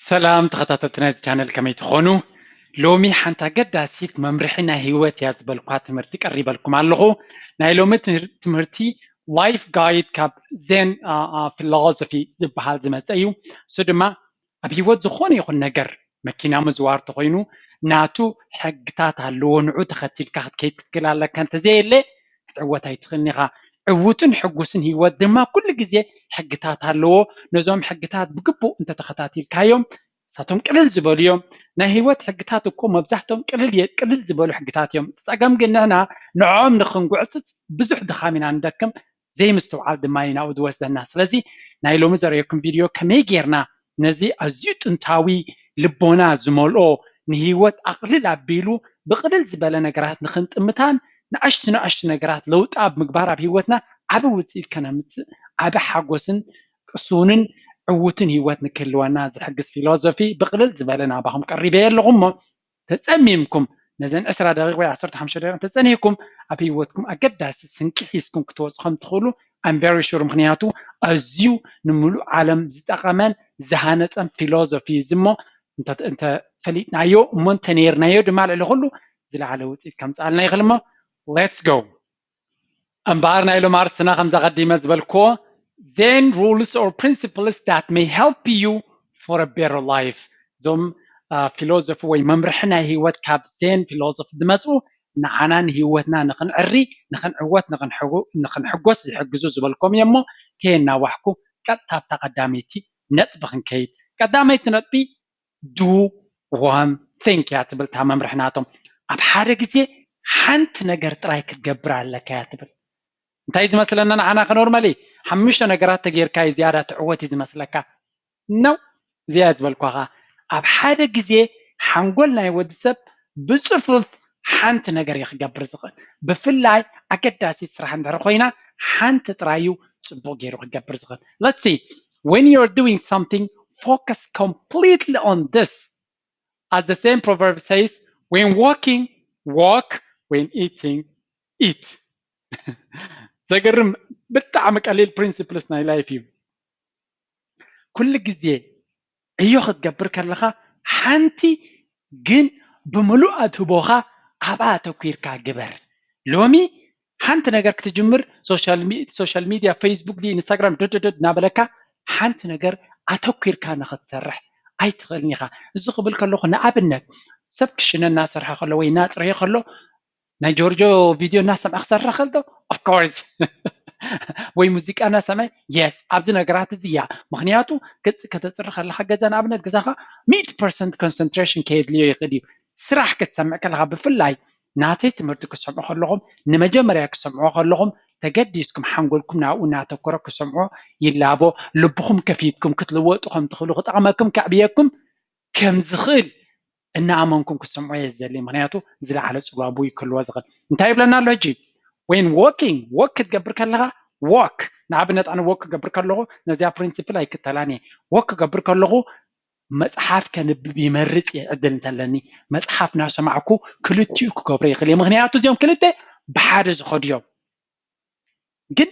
ሰላም ተኸታተልቲ ናይዚ ቻነል፣ ከመይ ትኾኑ? ሎሚ ሓንቲ ኣገዳሲት መምርሒ ናይ ህይወት እያ ዝበልኳ ትምህርቲ ቀሪበልኩም ኣለኹ። ናይ ሎሚ ትምህር- ትምህርቲ ላይፍ ጋይድ ካብ ዜን ፊሎሶፊ ዝበሃል ዝመፀ እዩ። እሱ ድማ ኣብ ህይወት ዝኾነ ይኹን ነገር፣ መኪና ምዝዋር ተኾይኑ ናቱ ሕግታት ኣለዎ። ንዑ ተኸቲልካ ክትከይድ ክትክእል ኣለካ። እንተዘየለ ክትዕወት ኣይትኽእልን ኢኻ። ዕዉትን ሕጉስን ህይወት ድማ ኩሉ ግዜ ሕግታት ኣለዎ። ነዞም ሕግታት ብግቡእ እንተተኸታቲልካዮም፣ እሳቶም ቅልል ዝበሉ እዮም። ናይ ህይወት ሕግታት እኮ መብዛሕቶም ቅልል እየ- ቅልል ዝበሉ ሕግታት እዮም። እቲ ጸገም ግን ንሕና ንዕኦም ንኽንጉዕጽጽ ብዙሕ ድኻም ኢና ንደክም። ዘይምስትውዓል ድማ እዩ ናብኡ ዝወስደና። ስለዚ ናይ ሎሚ ዘርእየኩም ቪድዮ ከመይ ጌርና ነዚ ኣዝዩ ጥንታዊ ልቦና ዝመልኦ ንህይወት ኣቕልል ኣቢሉ ብቕልል ዝበለ ነገራት ንኽንጥምታን ንኣሽቱ ንኣሽቱ ነገራት ለውጢ ኣብ ምግባር ኣብ ህይወትና ዓቢ ውፅኢት ከነምፅእ ዓቢ ሓጎስን ቅሱንን ዕዉትን ህይወት ንክህልወና ዝሕግዝ ፊሎዞፊ ብቕልል ዝበለ ናባኹም ቀሪበ ኣለኹ እሞ ተፀሚምኩም ነዘን ዕስራ ደቂቕ ወይ ዓሰርተ ሓሙሽተ ደቂቕ ተፀኒሕኩም ኣብ ህይወትኩም ኣገዳሲ ስንቂ ሒዝኩም ክትወፁ ከም ትኽእሉ I'm very sure። ምክንያቱ ኣዝዩ ንምሉእ ዓለም ዝጠቐመን ዝሃነፀን ፊሎዞፊ እዩ። እዚ እሞ እንተ- እንተፈሊጥናዮ እሞ እንተነይርናዮ ድማ ልዕሊ ኩሉ ዝለዓለ ውፅኢት ከምፅኣልና ይኽእል እሞ let's go። እምበኣር ናይ ሎም ኣርስትና ከምዚ ኣቐዲመ ዝበልክዎ then rules or principles that may help you for a better life። እዞም ፊሎዞፊ ወይ መምርሒ ናይ ህይወት ካብ ዜን ፊሎዞፊ ዝመፁ ንዓና ንህይወትና ንኽንዕሪ ንኽንዕወት ንኽንሕጉ- ንኽንሕጎስ ዝሕግዙ ዝበልኮም እዮም እሞ ከየናዋሕኩ ቀጥታ ኣብታ ቀዳመይቲ ነጥቢ ክንከይድ። ቀዳመይቲ ነጥቢ do one thing እያ ትብል እታ መምርሒ ናቶም። ኣብ ሓደ ግዜ ሓንቲ ነገር ጥራይ ክትገብር ኣለካ እያ ትብል። እንታይ ዝመስለና ንዓና ከኖርማሊ ሓሙሽተ ነገራት ተጌርካ እዩ ዝያዳ ትዕወት እዩ ዝመስለካ ነው። እዚኣ ዝበልኳኻ ኣብ ሓደ ግዜ ሓንጎል ናይ ወዲ ሰብ ብፅፉፍ ሓንቲ ነገር እዩ ክገብር ዝኽእል። ብፍላይ ኣገዳሲት ስራሕ እንድሕር ኮይና ሓንቲ ጥራይ እዩ ፅቡቕ ገይሩ ክገብር ዝኽእል። Let's see, when you're doing something, focus completely on this. As the same proverb says, when walking, walk, when eating, eat. ዘገርም ብጣዕሚ ቀሊል principles ናይ life እዩ። ኩሉ ግዜ ዕዮ ክትገብር ከለኻ ሓንቲ ግን ብምሉእ ኣትህቦኻ ኣብኣ ኣተኲርካ ግበር። ሎሚ ሓንቲ ነገር ክትጅምር social media፣ Facebook፣ ኢንስታግራም ዶዶዶድ እናበለካ ሓንቲ ነገር ኣተኲርካ ንኽትሰርሕ ኣይትኽእልን ኢኻ። እዚ ክብል ከለኹ ንኣብነት ሰብ ክሽነ እናሰርሐ ከሎ ወይ እናፅረየ ከሎ ናይ ጆርጆ ቪድዮ እናሰምዐ ክሰርሕ ከሎ of course ወይ ሙዚቃ እናሰምዐ yes ኣብዚ ነገራት እዚ እያ። ምክንያቱ ገጽ ከተፅሪ ከለካ ገዛ ንኣብነት ገዛካ ሚእቲ ፐርሰንት concentration ከየድልዮ ይኽእል እዩ። ስራሕ ክትሰምዕ ከለካ ብፍላይ ናተይ ትምህርቲ ክትሰምዑ ከለኹም ንመጀመርያ ክትሰምዑ ከለኹም ተገዲስኩም ሓንጎልኩም ናብኡ እናተኮረ ክትሰምዑ ይላቦ። ልብኹም ከፊትኩም ክትልወጡ ከም ትኽእሉ ክጠቕመኩም ከዕብየኩም ከም ዝኽእል እናኣመንኩም ክትሰምዑ እየ ዝደሊ። ምክንያቱ ዝለዓለ ፅዋቡ ይክልዎ ዝኽእል እንታይ ይብለና ኣሎ ሕጂ? When walking፣ ወክ ክትገብር ከለካ ወክ ንኣብነት ኣነ ወክ ክገብር ከለኹ ነዚኣ principle ኣይክተላን እየ። ወክ ክገብር ከለኹ መፅሓፍ ከንብብ ይመርፅ እየ ዕድል እንተለኒ። መፅሓፍ እናሰማዕኩ ክልቲኡ ክገብሮ ይኽእል እየ። ምክንያቱ እዚኦም ክልተ ብሓደ ዝኸዱ እዮም። ግን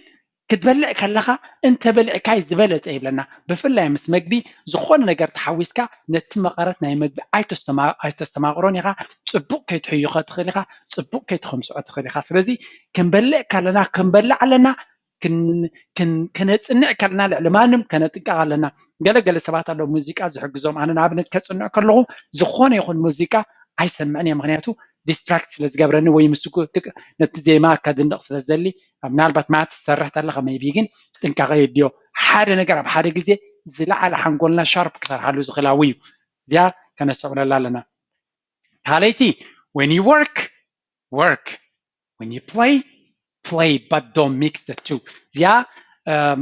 ክትበልዕ ከለኻ እንተበሊዕካይ ዝበለፀ ይብለና። ብፍላይ ምስ መግቢ ዝኾነ ነገር ተሓዊስካ ነቲ መቐረት ናይ መግቢ ኣይተስተማ- ኣይተስተማቕሮን ኢኻ። ፅቡቕ ከይትሕይኾ ትኽእል ኢኻ። ፅቡቕ ከይትኸምስዖ ትኽእል ኢኻ። ስለዚ ክንበልዕ ከለና ክንበልዕ ኣለና። ክን- ክን- ክነፅንዕ ከለና ልዕሊ ማንም ከነጥንቀቕ ኣለና። ገለገለ ሰባት ኣለዉ ሙዚቃ ዝሕግዞም። ኣነ ንኣብነት ከፅንዕ ከለኹ ዝኾነ ይኹን ሙዚቃ ኣይሰምዕን እየ። ምክንያቱ distract ስለ ዝገብረኒ ወይ ምስ ነቲ ዜማ ከድንቕ ስለ ዝደሊ ምናልባት ማት ትሰርሕ ተለኻ maybe ግን ጥንቃቐ የድዮ። ሓደ ነገር ኣብ ሓደ ግዜ ዝለዓለ ሓንጎልና sharp ክሰርሓሉ ዝኽእል ኣብኡ እዩ። እዚኣ ከነስተውዕለላ ኣለና። ካልኣይቲ when you work work when you play play but don't mix the two። እዚኣ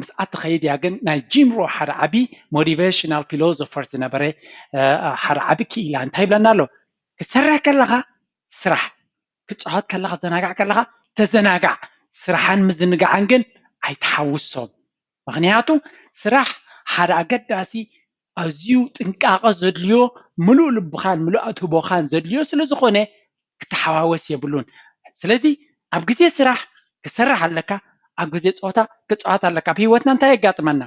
ምስኣ ትኸይድ እያ። ግን ናይ ጂም ሮ ሓደ ዓቢ motivational philosopher ዝነበረ ሓደ ዓቢ ክኢላ እንታይ ይብለና ኣሎ? ክትሰርሕ ከለኻ ስራሕ፣ ክትፃወት ከለኻ፣ ክትዘናጋዕ ከለኻ ተዘናጋዕ። ስራሕን ምዝንጋዕን ግን ኣይትሓውሶም። ምክንያቱ ስራሕ ሓደ ኣገዳሲ ኣዝዩ ጥንቃቐ ዘድልዮ ምሉእ ልብኻን ምሉእ ኣትህቦኻን ዘድልዮ ስለ ዝኾነ ክትሓዋወስ የብሉን። ስለዚ ኣብ ግዜ ስራሕ ክትሰርሕ ኣለካ፣ ኣብ ግዜ ፀወታ ክትፃወት ኣለካ። ኣብ ህይወትና እንታይ የጋጥመና?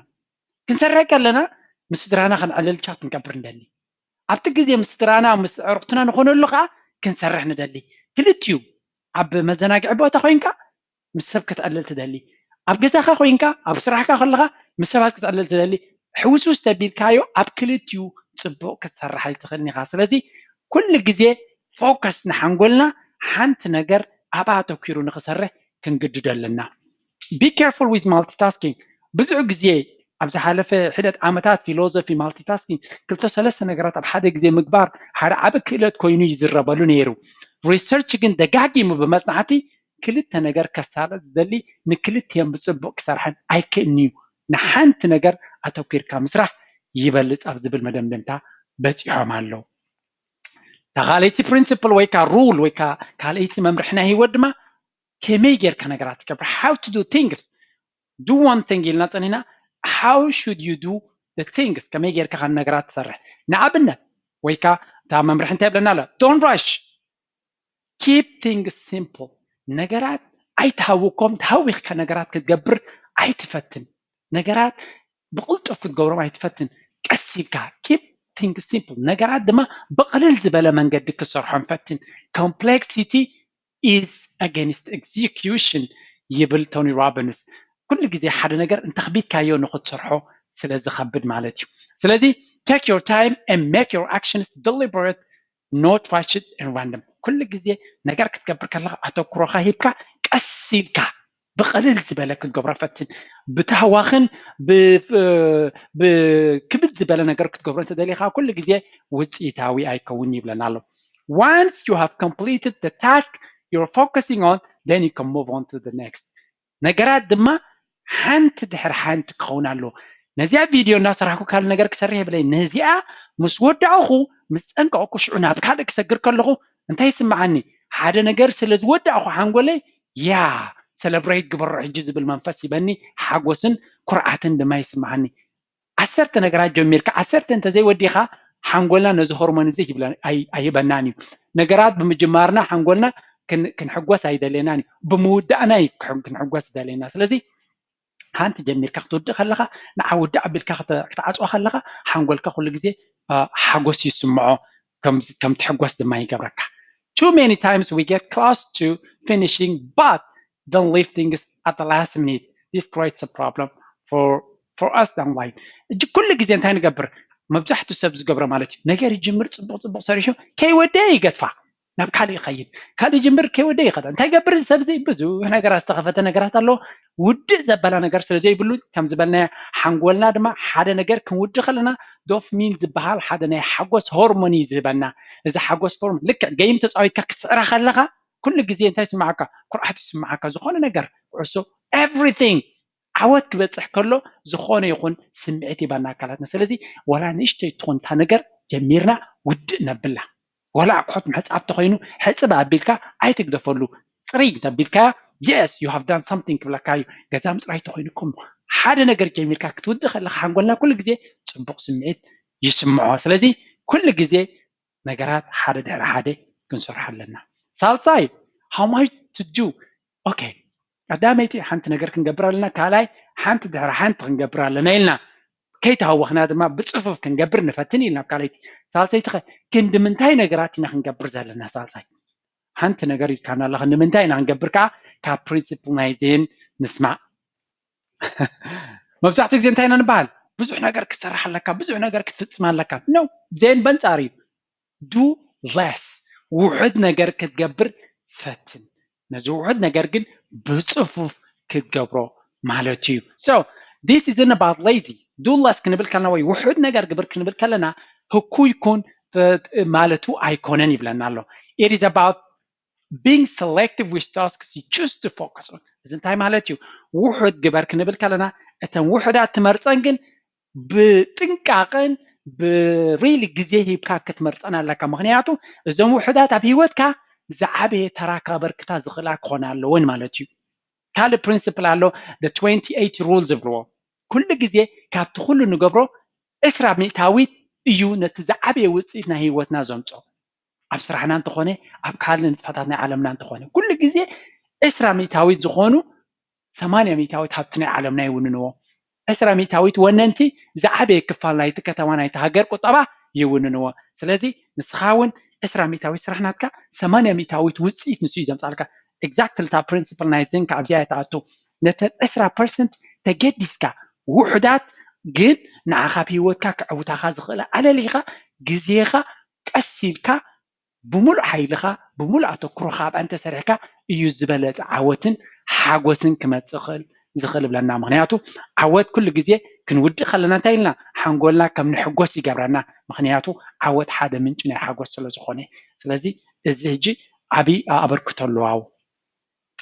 ክንሰርሕ ከለና ምስ ስድራና ከነዕልል ቻት ክንገብር እንደሊ። ኣብቲ ግዜ ምስ ስድራና ምስ ኣዕሩኽትና ንኾነሉ ከዓ ክንሰርሕ ንደሊ። ክልቲኡ ኣብ መዘናግዒ ቦታ ኮይንካ ምስ ሰብ ክትዕልል ትደሊ፣ ኣብ ገዛኻ ኮይንካ ኣብ ስራሕካ ከለኻ ምስ ሰባት ክትዕልል ትደሊ። ሕውስውስ ተቢልካዮ ኣብ ክልቲኡ ፅቡቕ ክትሰርሓል ትኽእል ኢኻ። ስለዚ ኩሉ ግዜ ፎከስ ንሓንጎልና ሓንቲ ነገር ኣብኣ ኣተኪሩ ንክሰርሕ ክንግድዶ ኣለና። Be careful with multitasking። ብዙሕ ግዜ ኣብ ዝሓለፈ ሒደት ዓመታት ፊሎዞፊ ማልቲታስኪንግ ክልተ ሰለስተ ነገራት ኣብ ሓደ ግዜ ምግባር ሓደ ዓቢ ክእለት ኮይኑ ይዝረበሉ ነይሩ። ሪሰርች ግን ደጋጊሙ ብመጽናዕቲ ክልተ ነገር ከሳለጥ ዝደሊ ንክልቲኦም ብጽቡቕ ክሰርሐን ኣይክእልን እዩ። ንሓንቲ ነገር ኣተኪርካ ምስራሕ ይበልጽ ኣብ ዝብል መደምደምታ በጺሖም ኣለዉ። እታ ካልኣይቲ ፕሪንስፕል ወይ ከዓ ሩል ወይ ከዓ ካልኣይቲ መምርሒ ናይ ህይወት ድማ ከመይ ጌርካ ነገራት ትገብር፣ how to do things። Do one thing ኢልና ጸኒና፣ how should you do the things? ከመይ ጌርካ ከም ነገራት ትሰርሕ? ንኣብነት ወይ ከዓ እታ መምርሒ እንታይ ይብለና ኣሎ? Don't rush, keep things simple። ነገራት ኣይትሃውኮም፣ ተሃዊኽካ ነገራት ክትገብር ኣይትፈትን። ነገራት ብቕልጡፍ ክትገብሮም ኣይትፈትን። ቀስ ኢልካ keep things simple። ነገራት ድማ ብቕልል ዝበለ መንገዲ ክትሰርሖም ፈትን። Complexity is against execution ይብል ቶኒ ሮቢንስ። ኩሉ ግዜ ሓደ ነገር እንተኽቢድካዮ ንኽትሰርሖ ስለ ዝኸብድ ማለት እዩ። ስለዚ take your time and make your actions deliberate, not rushed and random። ኩሉ ግዜ ነገር ክትገብር ከለኻ ኣተኩሮኻ ሂብካ ቀስ ኢልካ ብቐልል ዝበለ ክትገብሮ ፈትን። ብታህዋኽን ብክብድ ዝበለ ነገር ክትገብሮ እንተደሊኻ ኩሉ ግዜ ውፅኢታዊ ኣይከውን ይብለና ኣሎ። Once you have completed the task you're focusing on, then you can move on to the next. ነገራት ድማ ሓንቲ ድሕሪ ሓንቲ ክኸውን ኣለዎ። ነዚኣ ቪድዮ እናሰራሕኩ ካልእ ነገር ክሰርሕ የብለይ። ነዚኣ ምስ ወዳእኹ፣ ምስ ጠንቀቕኩ፣ ሽዑ ናብ ካልእ ክሰግር ከለኹ እንታይ ይስምዓኒ? ሓደ ነገር ስለ ዝወዳእኹ ሓንጎለይ ያ ሰለብሬት ግበሮ ሕጂ ዝብል መንፈስ ይበኒ፣ ሓጎስን ኩርዓትን ድማ ይስምዓኒ። ዓሰርተ ነገራት ጀሚርካ ዓሰርተ እንተዘይወዲኻ ሓንጎልና ነዚ ሆርሞን እዚ ኣይህበናን እዩ። ነገራት ብምጅማርና ሓንጎልና ክንሕጎስ ኣይደልየናን እዩ፣ ብምውዳእና እዩ ክንሕጎስ ዝደልየና። ስለዚ ሓንቲ ጀሚርካ ክትውድእ ከለኻ ንዓ ውድእ ኣቢልካ ክትዓፅዋ ከለኻ ሓንጎልካ ኩሉ ግዜ ሓጎስ ይስምዖ፣ ከም ትሕጎስ ድማ ይገብረካ። Too many times we get close to finishing but then leave things at the last minute. This creates a problem for for us down line. እጂ ኩሉ ግዜ እንታይ ንገብር? መብዛሕትኡ ሰብ ዝገብሮ ማለት እዩ። ነገር ይጅምር፣ ፅቡቕ ፅቡቕ ሰሪሑ ከይወደየ ይገድፋ፣ ናብ ካልእ ይኸይድ። ካልእ ይጅምር፣ ከይወደየ ይኸይድ። እንታይ ይገብር? ሰብዚ ብዙሕ ነገራት፣ ዝተኸፈተ ነገራት ኣለዎ። ውድእ ዘበላ ነገር ስለ ዘይብሉ፣ ከም ዝበልናዮ ሓንጎልና ድማ ሓደ ነገር ክንውድእ ከለና ዶፍሚን ዝበሃል ሓደ ናይ ሓጎስ ሆርሞን እዩ ዝህበና። እዚ ሓጎስ ሆርሞን ልክዕ ገይም ተፃዊትካ ክትስዕራ ከለኻ ኩሉ ግዜ እንታይ ይስምዓካ? ኩርዓት ይስምዓካ። ዝኾነ ነገር፣ ኩዕሶ፣ everything ዓወት ክበፅሕ ከሎ ዝኾነ ይኹን ስምዒት ይባና ኣካላትና። ስለዚ ዋላ ንእሽተይ ትኾን እታ ነገር ጀሚርና ውድእ ነብላ። ዋላ ኣቑሑት ምሕፃብ ተኾይኑ ሕፅብ ኣቢልካ ኣይትግደፈሉ። ፅርይ እንተቢልካያ yes you have done something ክብለካ እዩ። ገዛ ምፅራይ ተኾይኑኩም ሓደ ነገር ጀሚርካ ክትውድእ ከለካ ሓንጎልና ኩሉ ግዜ ፅቡቕ ስምዒት ይስምዖ። ስለዚ ኩሉ ግዜ ነገራት ሓደ ድሕሪ ሓደ ክንሰርሖ ኣለና። ሳልሳይ how much to do። ኦኬ፣ ቀዳመይቲ ሓንቲ ነገር ክንገብር ኣለና፣ ካልኣይ ሓንቲ ድሕሪ ሓንቲ ክንገብር ኣለና ኢልና ከይተሃወኽና ድማ ብፅፉፍ ክንገብር ንፈትን ኢልና ኣብ ካልኣይቲ። ሳልሰይቲ ኸ ክንዲ ምንታይ ነገራት ኢና ክንገብር ዘለና? ሳልሳይ ሓንቲ ነገር ኢልካና ኣለኻ፣ ንምንታይ ኢና ክንገብር ከዓ ካብ ፕሪንስፕል ናይ ዜን ንስማዕ። መብዛሕትኡ ግዜ እንታይ ኢና ንበሃል? ብዙሕ ነገር ክትሰርሕ ኣለካ፣ ብዙሕ ነገር ክትፍፅም ኣለካ። ኖ፣ ዜን በንፃር እዩ። Do less፣ ውሑድ ነገር ክትገብር ፈትን። ነዚ ውሑድ ነገር ግን ብፅፉፍ ክትገብሮ ማለት እዩ። So this isn't about lazy። Do less ክንብል ከለና ወይ ውሑድ ነገር ግብር ክንብል ከለና ህኩይ ኩን ማለቱ ኣይኮነን ይብለና ኣሎ። It is about being selective with tasks you choose to focus on። እዚ እንታይ ማለት እዩ? ውሑድ ግበር ክንብል ከለና እተን ውሑዳት ትመርፀን ግን ብጥንቃቐን ብሪሊ ግዜ ሂብካ ክትመርፀን ኣለካ። ምክንያቱ እዞም ውሑዳት ኣብ ሂወትካ ዝዓበየ ተራ ከበርክታ ዝኽእላ ክኾና ኣለወን ማለት እዩ። ካልእ ፕሪንስፕል ኣሎ፣ the twenty eighty rule ዝብልዎ። ኩሉ ግዜ ካብቲ ኩሉ ንገብሮ ዕስራ ሚእታዊት እዩ ነቲ ዝዓበየ ውፅኢት ናይ ሂወትና ዘምፅኦ። ኣብ ስራሕና እንተኾነ፣ ኣብ ካልእ ንጥፈታት ናይ ዓለምና እንተኾነ፣ ኩሉ ግዜ ዕስራ ሚእታዊት ዝኾኑ ሰማንያ ሚእታዊት ሃብቲ ናይ ዓለምና ይውንንዎ። ዕስራ ሚእታዊት ወነንቲ ዝዓበየ ክፋል ናይቲ ከተማ ናይቲ ሃገር ቁጠባ ይውንንዎ። ስለዚ ንስኻ እውን ዕስራ ሚእታዊት ስራሕ ናትካ ሰማንያ ሚእታዊት ውፅኢት ንሱ እዩ ዘምፃልካ። Exactly እታ principle ናይ ዜን ካብዚኣ እያ ትኣቱ። ነተን ዕስራ ፐርሰንት ተገዲስካ ውሑዳት ግን ንዓኻ ኣብ ህይወትካ ከዕውታኻ ዝኽእላ ኣለሊኻ ግዜኻ ቀስ ኢልካ ብምሉእ ሓይልኻ ብምሉእ ኣተኩሮኻ ኣብኣ እንተሰሪሕካ እዩ ዝበለፀ ዓወትን ሓጎስን ክመፅእ ክእል ዝኽእል ብለና። ምክንያቱ ዓወት ኩሉ ግዜ ክንውድእ ከለና እንታይ ኢልና ሓንጎልና ከም ንሕጎስ ይገብረና። ምክንያቱ ዓወት ሓደ ምንጪ ናይ ሓጎስ ስለ ዝኾነ። ስለዚ እዚ ሕጂ ዓብዪ ኣበርክቶ ኣለዎ።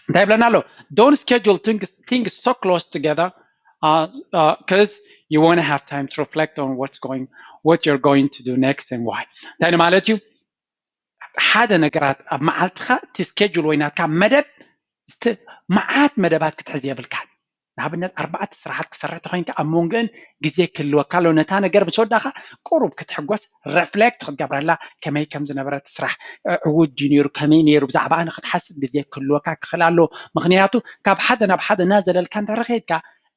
እንታይ ይብለና ኣሎ? Don't schedule things, things so close together, uh, uh, 'cause you won't have time to reflect on what's going, what you're going to do next and why. እንታይ ማለት እዩ? ሓደ ነገራት ኣብ መዓልትኻ እቲ schedule ወይ ናትካ መደብ፣ እስቲ መዓት መደባት ክትሕዝ የብልካን። ንኣብነት ኣርባዕተ ስራሓት ክሰርሕ ተኮይንካ ኣብ መንጎአን ግዜ ክህልወካ ኣሎ። ነታ ነገር ምስ ወዳእኻ ቁሩብ ክትሕጎስ፣ reflect ክትገብረላ፣ ከመይ ከም ዝነበረ እቲ ስራሕ፣ እ፣ ዕዉት ድዩ ነይሩ፣ ከመይ ነይሩ፣ ብዛዕባ ኣነ ክትሓስብ ግዜ ክህልወካ ክኽእል ኣሎ። ምክንያቱ ካብ ሓደ ናብ ሓደ እናዘለልካ እንድሕር ከይድካ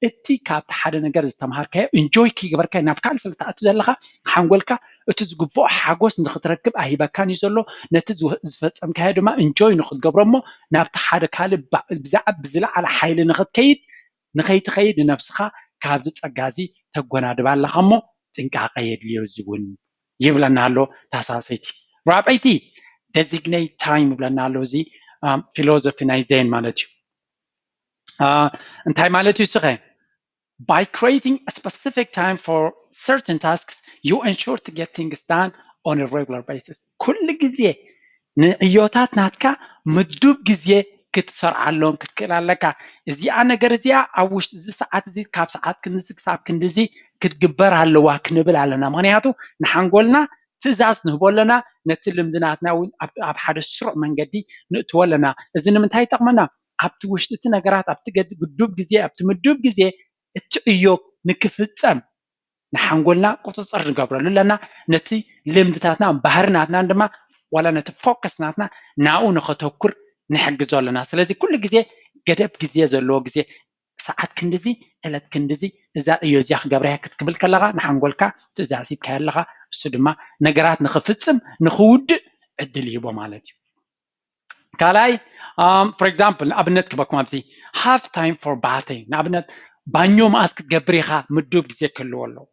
እቲ ካብቲ ሓደ ነገር ዝተምሃርካዮ enjoy ክይገበርካዮ ናብ ካልእ ስለ ትኣቱ ዘለኻ ሓንጎልካ እቲ ዝግብኦ ሓጎስ ንክትረክብ ኣይህበካን እዩ ዘሎ። ነቲ ዝወ-፣ ዝፈጸምካዮ ድማ enjoy ንክትገብሮ እሞ ናብቲ ሓደ ካልእ ባ-፣ ብዛዕባ ብዝለዓለ ሓይሊ ንክትከይድ ንኸይትኸይድ ንነብስኻ ካብዚ ጸጋ እዚ ተጎናድባ ኣለኻ እሞ ጥንቃቐ የድልዮ። እዚ እውን ይብለና ኣሎ ታሳሰይቲ። ራብዐይቲ designate time ይብለና ኣሎ። እዚ ፊሎዞፊ ናይ ዜን ማለት እዩ። አ፣ እንታይ ማለት እዩ ስኸ? By creating a specific time for certain tasks, you ensure to get things done on a regular basis. ኩሉ ግዜ ንዕዮታት ናትካ ምዱብ ግዜ ክትሰርዓሎም ክትክእል ኣለካ። እዚኣ ነገር እዚኣ ኣብ ውሽጢ እዚ ሰዓት እዚ ካብ ሰዓት ክንድዚ ክሳብ ክንድዚ ክትግበር ኣለዋ ክንብል ኣለና። ምክንያቱ ንሓንጎልና ትእዛዝ ንህቦ ኣለና፣ ነቲ ልምዲ ናትና እውን ኣብ፣ ኣብ ሓደ ስሩዕ መንገዲ ንእትዎ ኣለና። እዚ ንምንታይ ይጠቕመና? ኣብቲ ውሽጢ እቲ ነገራት ኣብቲ ገድ-፣ ግዱብ ግዜ፣ ኣብቲ ምዱብ ግዜ እቲ ዕዮ ንክፍጸም ንሓንጎልና ቁፅፅር ንገብረሉ ኣለና። ነቲ ልምድታትና ባህርናትናን ድማ ዋላ ነቲ ፎከስ ናትና ናብኡ ንኸተኩር ንሕግዞ ኣለና። ስለዚ ኩሉ ግዜ ገደብ ግዜ ዘለዎ ግዜ ሰዓት ክንድዚ ዕለት ክንድዚ እዛ ዕዮ እዚኣ ክገብረያ ክትክብል ከለኻ ንሓንጎልካ ትእዛዝ ሂብካዮ ኣለኻ። እሱ ድማ ነገራት ንኽፍፅም ንኽውድእ ዕድል ይህቦ ማለት እዩ። ካልኣይ for example ንኣብነት ክበኩም ኣብዚ have time for bathing ንኣብነት ባኞ መኣስ ክትገብር ኢኻ ምዱብ ግዜ ክህልዎ ኣለዎ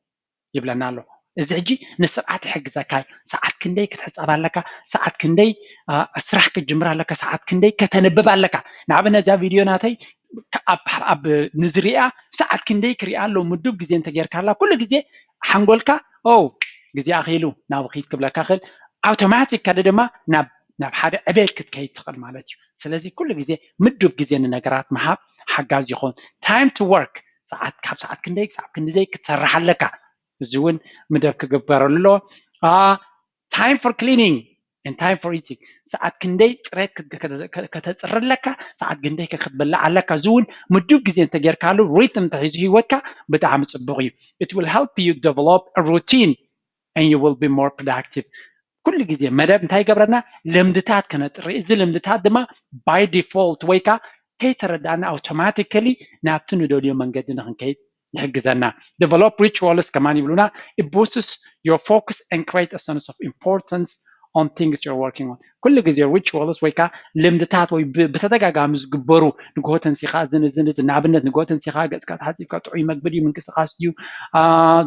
ይብለና ኣሎ። እዚ ሕጂ ንስርዓት ይሕግዘካ እዩ። ሰዓት ክንደይ ክትሕፀብ ኣለካ፣ ሰዓት ክንደይ ስራሕ ክትጅምር ኣለካ፣ ሰዓት ክንደይ ከተንብብ ኣለካ። ንኣብነት እዛ ቪድዮ ናተይ ኣብ ንዝሪኣ ሰዓት ክንደይ ክሪኣ ኣለዎ ምዱብ ግዜ እንተጌርካላ ኩሉ ግዜ ሓንጎልካ ኦ ግዜ ኣኺሉ ናብ ኺድ ክብለካ ክእል ኣውቶማቲክ ካደ ድማ ናብ ናብ ሓደ ዕቤት ክትከይድ ትኽእል ማለት እዩ። ስለዚ ኩሉ ግዜ ምዱብ ግዜ ንነገራት ምሃብ ሓጋዝ ይኸውን። Time to work ሰዓት ካብ ሰዓት ክንደይ ክሳብ ክንደይ ክትሰርሕ ኣለካ። እዚ እውን ምደብ ክግበረሉ ኣለዎ። Time for cleaning and time for eating ሰዓት ክንደይ ፅሬት ከተፅሪ ኣለካ፣ ሰዓት ክንደይ ክትበልዕ ኣለካ። እዚ እውን ምዱብ ግዜ እንተጌርካሉ ሪትም እንተሒዙ ህይወትካ ብጣዕሚ ፅቡቅ እዩ። It will help you develop a routine and you will be more productive። ኩሉ ግዜ መደብ እንታይ ይገብረና? ልምድታት ከነጥሪ። እዚ ልምድታት ድማ by default ወይ ከዓ ከይተረዳእና ኣውቶማቲካሊ ናብቲ ንደልዮ መንገዲ ንክንከይድ ይሕግዘና። Develop rituals ከማን ይብሉና። It boosts your focus and create a sense of importance on things you're working on። ኩሉ ግዜ rituals ወይ ከዓ ልምድታት ወይ ብተደጋጋሚ ዝግበሩ ንግሆ ተንሲኻ እዝን እዝን እዝን ንኣብነት ንግሆ ተንሲኻ ገፅካ ተሓፂብካ ጥዑይ መግቢ ድዩ ምንቅስቃስ ድዩ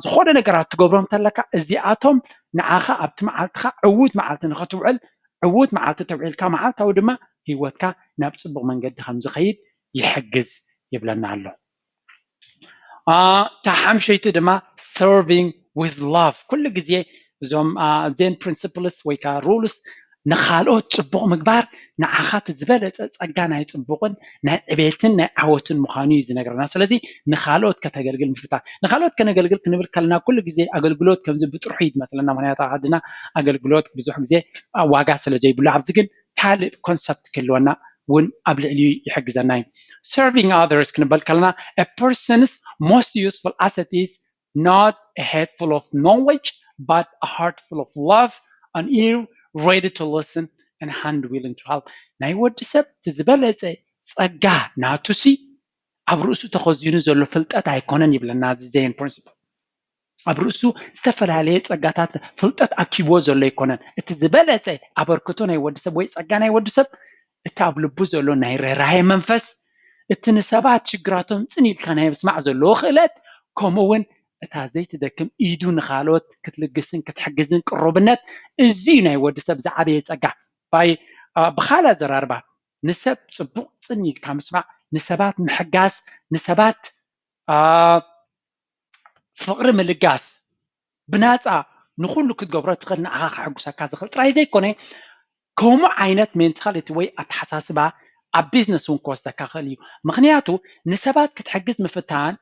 ዝኾነ ነገራት ትገብሮም እንተለካ እዚኣቶም ንዓኻ ኣብቲ መዓልትኻ ዕዉት መዓልቲ ንኽትውዕል ዕዉት መዓልቲ ተውዒልካ መዓልታዊ ድማ ህይወትካ ናብ ፅቡቅ መንገዲ ከም ዝኸይድ ይሕግዝ ይብለና ኣሎ። እታ ሓምሸይቲ ድማ serving with love ኩሉ ግዜ እዞም ዜን principles ወይ ከዓ rules ንካልኦት ፅቡቅ ምግባር ንዓኻ እቲ ዝበለፀ ፀጋ ናይ ፅቡቅን ናይ ዕቤትን ናይ ዓወትን ምዃኑ እዩ ዝነግረና። ስለዚ ንካልኦት ከተገልግል ምፍታን ንካልኦት ከነገልግል ክንብል ከለና ኩሉ ግዜ ኣገልግሎት ከምዚ ብጥርሑ እዩ ዝመስለና። ምክንያቱ ዓድና ኣገልግሎት ብዙሕ ግዜ ዋጋ ስለ ዘይብሉ ኣብዚ ግን ካልእ ኮንሰፕት ክህልወና እውን ኣብ ልዕሊኡ ይሕግዘና እዩ። Serving others ክንበል ከለና a person's most useful asset is not a head full of knowledge but a heart full of love, an ear ready to listen and hand willing to help። ናይ ወዲ ሰብ እቲ ዝበለፀ ፀጋ ናቱሲ ኣብ ርእሱ ተኸዚኑ ዘሎ ፍልጠት ኣይኮነን ይብለና እዚ ዜን principle። ኣብ ርእሱ ዝተፈላለየ ጸጋታት ፍልጠት ኣኪብዎ ዘሎ ኣይኮነን። እቲ ዝበለጸ ኣበርክቶ ናይ ወዲ ሰብ ወይ ጸጋ ናይ ወዲ ሰብ እቲ ኣብ ልቡ ዘሎ ናይ ርህራሄ መንፈስ፣ እቲ ንሰባት ሽግራቶም ጽን ኢልካ ናይ ምስማዕ ዘለዎ ክእለት፣ ከምኡ እውን እታ ዘይትደክም ኢዱ ንኻልኦት ክትልግስን ክትሕግዝን ቅሩብነት፣ እዚ ናይ ወዲ ሰብ ዝዓበየ ጸጋ። ባይ ብኻልእ ኣዘራርባ ንሰብ ጽቡቕ ጽን ኢልካ ምስማዕ፣ ንሰባት ምሕጋዝ፣ ንሰባት ፍቕሪ ምልጋስ ብናፃ ንኩሉ ክትገብሮ ትኽእል፣ ንዓኻ ከሐጉሰካ ዝኽእል ጥራይ ዘይኮነ፣ ከምኡ ዓይነት ሜንታሊቲ ወይ ኣተሓሳስባ ኣብ ቢዝነስ እውን ክወስደካ ክእል እዩ። ምክንያቱ ንሰባት ክትሕግዝ ምፍታን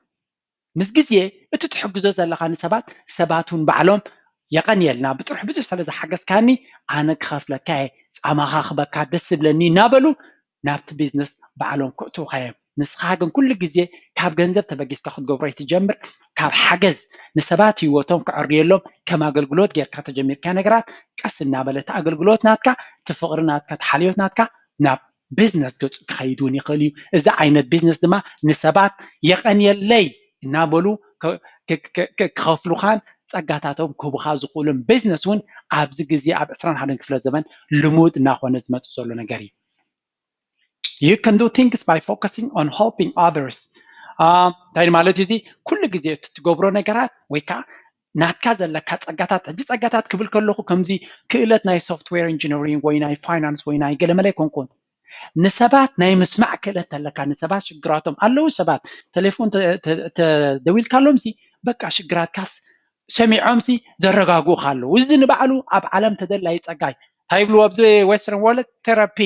ምስ ግዜ እቲ ትሕግዞ ዘለካ ንሰባት፣ ሰባት እውን ባዕሎም የቐንየልና፣ ብጥርሑ ብዙሕ ስለ ዝሓገዝካኒ ኣነ ክኸፍለካ እየ፣ ፃማኻ ክበካ ደስ ዝብለኒ እናበሉ ናብቲ ቢዝነስ ባዕሎም ክእትውካ እዮም። ንስኻ ግን ኩሉ ግዜ ካብ ገንዘብ ተበጊስካ ክትገብሮ ኣይትጀምር። ካብ ሓገዝ ንሰባት ህይወቶም ክዕርየሎም ከም ኣገልግሎት ጌርካ ተጀሚርካ ነገራት ቀስ እናበለ እቲ ኣገልግሎት ናትካ፣ እቲ ፍቕሪ ናትካ፣ እቲ ሓልዮት ናትካ ናብ ቢዝነስ ገፁ ክኸይድ እውን ይኽእል እዩ። እዚ ዓይነት ቢዝነስ ድማ ንሰባት የቐንየለይ እናበሉ ክኸፍሉኻን ጸጋታቶም ክህቡኻ ዝኽእሉን ቢዝነስ እውን ኣብዚ ግዜ ኣብ ዕስራን ሓደን ክፍለ ዘመን ልሙድ እናኾነ ዝመጽእ ዘሎ ነገር እዩ። You can do things by focusing on helping others. እንታይ ማለት እዩ እዚ? ኩሉ ግዜ እቲ ትገብሮ ነገራት ወይ ከዓ ናትካ ዘለካ ጸጋታት፣ ሕጂ ጸጋታት ክብል ከለኹ ከምዚ ክእለት ናይ ሶፍትዌር ኢንጂነሪንግ ወይ ናይ ፋይናንስ ወይ ናይ ገለመለ ኣይኮንኩን። ንሰባት ናይ ምስማዕ ክእለት ኣለካ፣ ንሰባት ሽግራቶም ኣለዉ። ሰባት ቴሌፎን ተደዊልካሎም ሲ በቃ ሽግራትካስ ሰሚዖም ሲ ዘረጋግኡካ ኣለዉ። እዚ ንባዕሉ ኣብ ዓለም ተደላይ ጸጋይ እንታይ ይብልዎ ኣብዚ ዌስተርን ወርልድ ቴራፒ።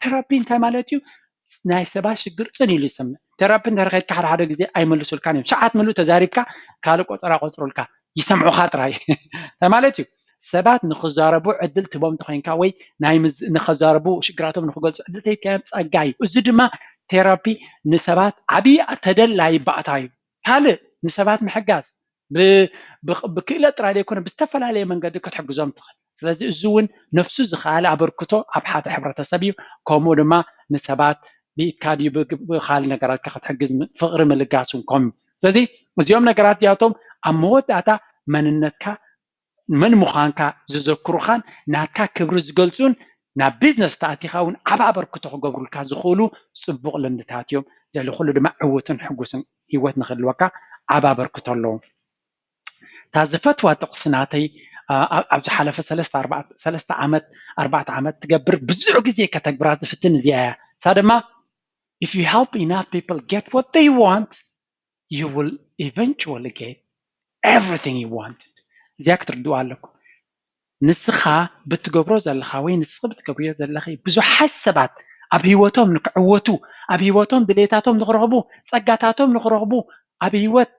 ቴራፒ እንታይ ማለት እዩ? ናይ ሰባት ሽግር ጽን ኢሉ ይሰምዕ። ቴራፒ እንድሕር ከድካ ሓደ ሓደ ግዜ ኣይመልሱልካን እዮም። ሰዓት ምሉእ ተዛሪብካ ካልእ ቆጸራ ቆጽሩልካ፣ ይሰምዑኻ ጥራይ። እንታይ ማለት እዩ? ሰባት ንክዛረቡ ዕድል ትቦም ተኮይንካ ወይ ናይ ንከዛረቡ ሽግራቶም ንክገልጹ ዕድል ተይካዮም ጸጋ እዩ። እዚ ድማ ቴራፒ ንሰባት ዓብዪ ተደላይ ባእታ እዩ። ካልእ ንሰባት ምሕጋዝ ብክእለት ጥራይ ዘይኮነ ብዝተፈላለየ መንገዲ ክትሕግዞም ትኽእል። ስለዚ እዚ እውን ነፍሱ ዝኸኣለ ኣበርክቶ ኣብ ሓደ ሕብረተሰብ እዩ። ከምኡ ድማ ንሰባት ብኢድካ ድዩ ብካልእ ነገራትካ ክትሕግዝ ፍቕሪ ምልጋስ እውን ከምኡ። ስለዚ እዚኦም ነገራት እዚኣቶም ኣብ መወዳእታ መንነትካ መን ምዃንካ ዝዘክሩኻን ናትካ ክብሪ ዝገልጹን ናብ ቢዝነስ ተኣቲኻ እውን ዓብ ኣበርክቶ ክገብሩልካ ዝኽእሉ ጽቡቕ ልምድታት እዮም። ልዕሊ ኩሉ ድማ ዕውትን ሕጉስን ህይወት ንክህልወካ ዓብ ኣበርክቶ ኣለዎም። እታ ዝፈትዋ ጥቕሲ ናተይ ኣብ ዝሓለፈ ሰለስተ ዓመት ኣርባዕተ ዓመት ትገብር ብዙሕ ግዜ ከተግብራ ዝፍትን እዚኣ እያ። እሳ ድማ if you help enough people get what they want you will eventually get everything you want። እዚኣ ክትርድኡ ኣለኩም። ንስኻ ብትገብሮ ዘለኻ ወይ ንስኺ ብትገብርዮ ዘለኺ ብዙሓት ሰባት ኣብ ህይወቶም ንክዕወቱ፣ ኣብ ህይወቶም ድሌታቶም ንክረኽቡ፣ ጸጋታቶም ንክረኽቡ፣ ኣብ ህይወት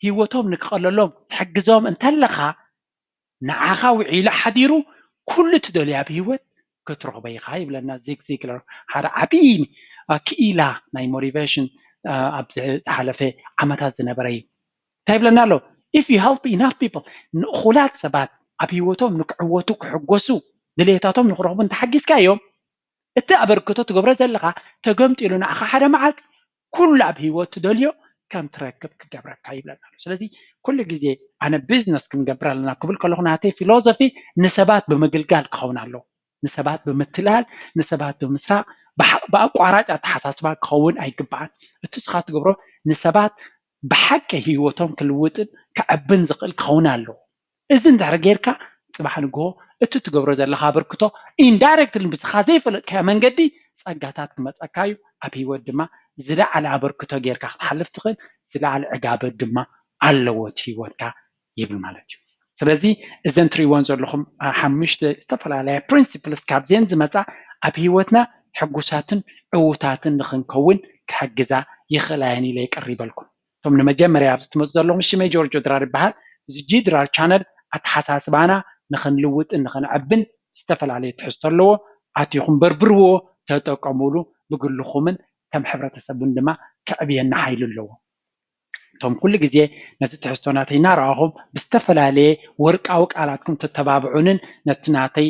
ህይወቶም ንክቐለሎም ትሕግዞም እንተለኻ ንዓኻ ውዒሉ ሓዲሩ ኩሉ ትደልዮ ኣብ ህይወት ክትረኽቦ ኢኻ ይብለና ዚግ ዚግለር፣ ሓደ ዓብዪ ክኢላ ናይ ሞቲቬሽን ኣብ ዝሓለፈ ዓመታት ዝነበረ እዩ። እንታይ ይብለና ኣሎ? If you help enough people፣ ንእኹላት ሰባት ኣብ ህይወቶም ንክዕወቱ ክሕጎሱ ድሌታቶም ንክረኽቡ እንተሓጊዝካ እዮም እቲ ኣበርክቶ ትገብሮ ዘለኻ ተገምጢሉ ንዓኻ ሓደ መዓልቲ ኩሉ ኣብ ህይወት ትደልዮ ከም ትረክብ ክገብረካ ይብለና ኣሎ። ስለዚ ኩሉ ግዜ ኣነ ቢዝነስ ክንገብር ኣለና ክብል ከለኹ ናተይ ፊሎዞፊ ንሰባት ብምግልጋል ክኸውን ኣለዎ። ንሰባት ብምትላል፣ ንሰባት ብምስራቕ፣ ብኣቋራጭ ኣተሓሳስባ ክኸውን ኣይግባኣን። እቲ ስኻ ትገብሮ ንሰባት ብሓቂ ህይወቶም ክልውጥን ክዕብን ዝኽእል ክኸውን ኣለዎ። እዚ እንድሕር ጌርካ ጽባሕ ንግሆ እቲ ትገብሮ ዘለኻ ኣበርክቶ ኢንዳይረክትሊ ብስኻ ዘይፈለጥካዮ መንገዲ ጸጋታት ክመጸካ እዩ። ኣብ ህይወት ድማ ዝለዓለ ኣበርክቶ ጌርካ ክትሓልፍ ትኽእል፣ ዝለዓለ ዕጋበት ድማ ኣለዎ እቲ ህይወትካ ይብል ማለት እዩ። ስለዚ እዘን ትሪእወን ዘለኹም ሓሙሽተ ዝተፈላለያ ፕሪንሲፕልስ ካብዚአን ዝመፃ ኣብ ህይወትና ሕጉሳትን ዕዉታትን ንክንከውን ክሕግዛ ይኽእላ እየን ኢለ ይቀሪበልኩም። እቶም ንመጀመርያ ኣብዚ ትመፁ ዘለኹም ሽመይ ጆርጆ ድራር ይበሃል። እዚ ጂ ድራር ቻነል ኣተሓሳስባና ንክንልውጥን ንክንዕብን ዝተፈላለዩ ትሕዝቶ ኣለዎ። ኣቲኹም በርብርዎ፣ ተጠቀሙሉ። ብግልኹምን ከም ሕብረተሰብን ድማ ከዕብየና ሓይሊ ኣለዎ። እቶም ኩሉ ግዜ ነዚ ትሕዝቶ ናተይ እናረኣኹም ብዝተፈላለየ ወርቃዊ ቃላትኩም ተተባብዑንን ነቲ ናተይ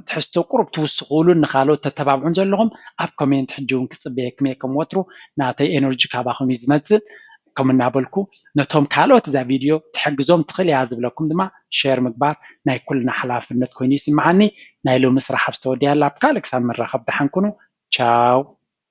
ትሕዝቶ ቁሩብ ትውስኹሉን ንኻልኦት ተተባብዑን ዘለኹም ኣብ ኮሜንት ሕጂ እውን ክጽበየኩም እየ። ከም ወትሩ ናተይ ኤነርጂ ካባኹም እዩ ዝመጽእ። ከም እናበልኩ ነቶም ካልኦት እዛ ቪድዮ ትሕግዞም ትኽእል እያ ዝብለኩም ድማ ሸር ምግባር ናይ ኩልና ሓላፍነት ኮይኑ ይስምዓኒ። ናይ ሎሚ ስራሕ ኣብ ዝተወደያላ ኣብ ካልእ ክሳብ ንራኸብ ደሓን ኩኑ። ቻው።